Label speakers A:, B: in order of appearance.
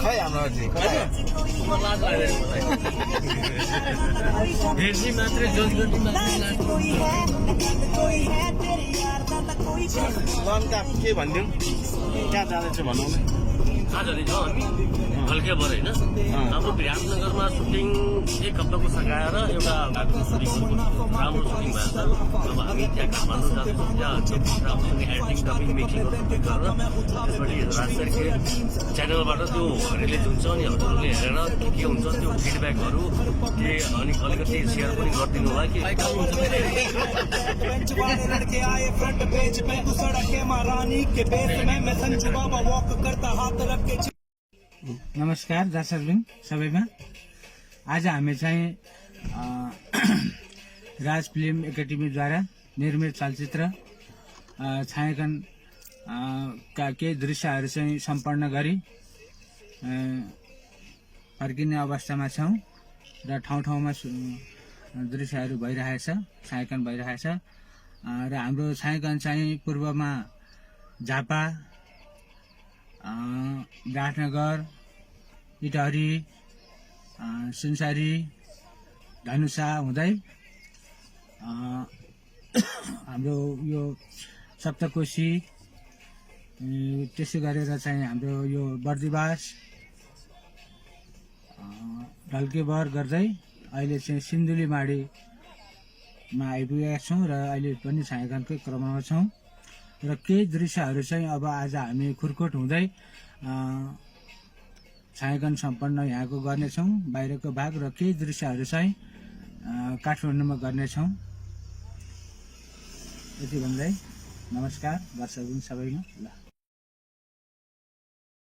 A: खै हाम्रो चाहिँ
B: हेर्ने मात्रै जज गर्ने मात्रै
A: लन्का के भनिदिउँ कहाँ जाँदैछ भनौँ न
B: आज छ हामी हल्केबाट होइन हाम्रो विराटनगरमा सुटिङ एक हप्ताको सघाएर एउटा राम्रो सुटिङ भएको छ। अब हामी त्यहाँ काठमाडौँ जाँदैछौँ, त्यहाँ राम्रोसँग एडिटिङ डबिङ मेकिङ गरेर त्यसपछि राजसरकी च्यानलबाट त्यो रिलिज हुन्छ अनि हजुरहरूले हेरेर के हुन्छ त्यो फिडब्याकहरू के अनि अलिकति सेयर पनि गरिदिनु होला कि
C: नमस्कार दर्शकवृन्द सबैमा। आज हामी चाहिँ राज फिल्म एकाडेमीद्वारा निर्मित चलचित्र छायाङ्कन का केही दृश्यहरू चाहिँ सम्पन्न गरी फर्किने अवस्थामा छौँ र ठाउँ ठाउँमा दृश्यहरू भइरहेछ, छायाङ्कन भइरहेछ र हाम्रो छायाङ्कन चाहिँ पूर्वमा झापा, विराटनगर, इटहरी, सुनसरी, धनुषा हुँदै हाम्रो यो सप्तकोशी, त्यसै गरेर चाहिँ हाम्रो यो बर्दिवास, ढल्केबर गर्दै अहिले चाहिँ सिन्धुलीमाढीमा आइपुगेका छौँ र अहिले पनि छायाङ्कनकै क्रममा छौँ र केही दृश्यहरू चाहिँ अब आज हामी खुरकोट हुँदै छायाङ्कन सम्पन्न यहाँको गर्नेछौँ बाहिरको भाग र केही दृश्यहरू चाहिँ काठमाडौँमा गर्नेछौँ। यति भन्दै नमस्कार दर्शक सबैमा। ल